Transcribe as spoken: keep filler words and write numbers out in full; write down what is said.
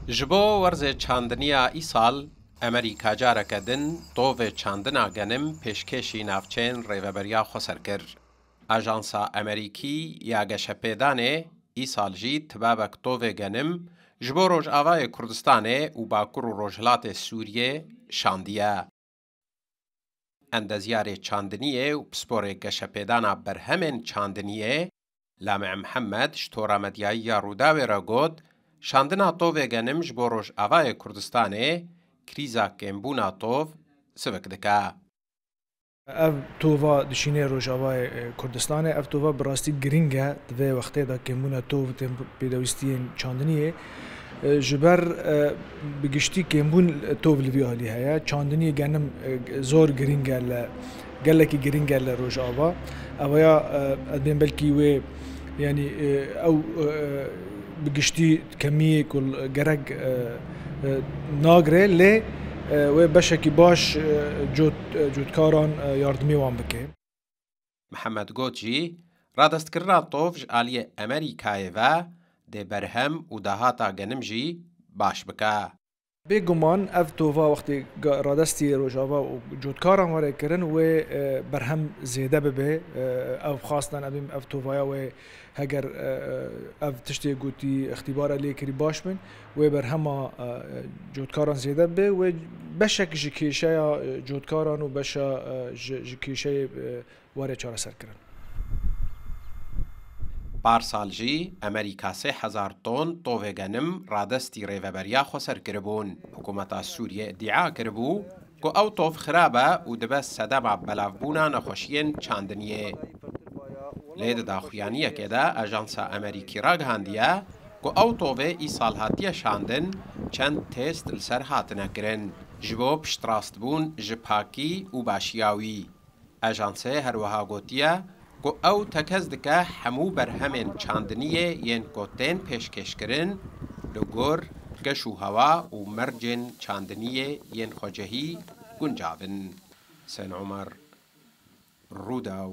Ji bo werzê çandiniya îsal, Amerîka careke din tovê çandina genim pêşkêşî navçeyên Rêveberiya Xweser kir. Ajansa Amerîkî ya Geşepêdanê îsal jî tibabek tovê genim ji bo Rojavayê Kurdistanê û Bakur û Rojhilatê Sûriyê şandiye. Endezyarê çandiniyê û pisporê geşepêdana berhemên çandiniyê, Lame Mihemed, ji tora medyayî ya Rûdawê re got, şandina tovê genim ji bo Rojavayê Kurdistanê krîza kêmbûna tov sivik dike. Ev tova dişîne Rojavayê, e, Kurdistanê. Ev tova bi rastî giring e di vê wextê de, kêmbûna tov, tên pêdawîstiyên çandiniyê. E, ji ber, e, bi giştî kêmbûn tov li vî alî heye. Çandiniyê genim, e, zor giring e li, gelekî giring e li Rojava. Ev ya, e, ez bên belkî wê, yanî, e, ew, e, bi giştî kemiyê ku gerek, e, e, nagre, lê, e, wê beşekî baş, e, cot-, e, cotkaran, e, yardimê wan bike. Mihemed got jî, radestkirina tov ji aliyê Amerîkayê ve dê berhem û dahata genim jî baş bike. Bêguman ev tova wextê ga-, radestî Rojava û cotkaran were kirin, wê, e, berhem zêde bibe. E, ev xwastan, evîm ev tovaya wê heger, e, ev tiştê gotî, îxtîbara lê kirî baş bin, wê berhema, e, cotkaran zêde bibe, wê beşek ji kêşeya, e, cotkaran û beşa, e, ji, ji kêşeyê, e, were çareserkirin. Parsal jî Amerîka sê hezar ton tovê genim radestî Rêveberiya Xweser kiribûn. Hikûmeta Sûriyê îdia kiribû ku ew tov xirab e û dibe sedema belavbûna nexweşiyên çandiniyê. Lê di daxuyaniyekê de Ajansa Amerîkî ragihandiye ku ew tovê îsal hatiye şandin, çend test li ser hatine kirin ji bo piştrastbûn ji pakî û başiya wî. Ajansê her wiha gotiye ku ew tekez dike hemû berhemên çandiniyê yên ku tên pêşkêşkirin li gor keş û hewa û mercên çandiniyê yên xwecihî guncav in. Sen Omer, Rûdaw.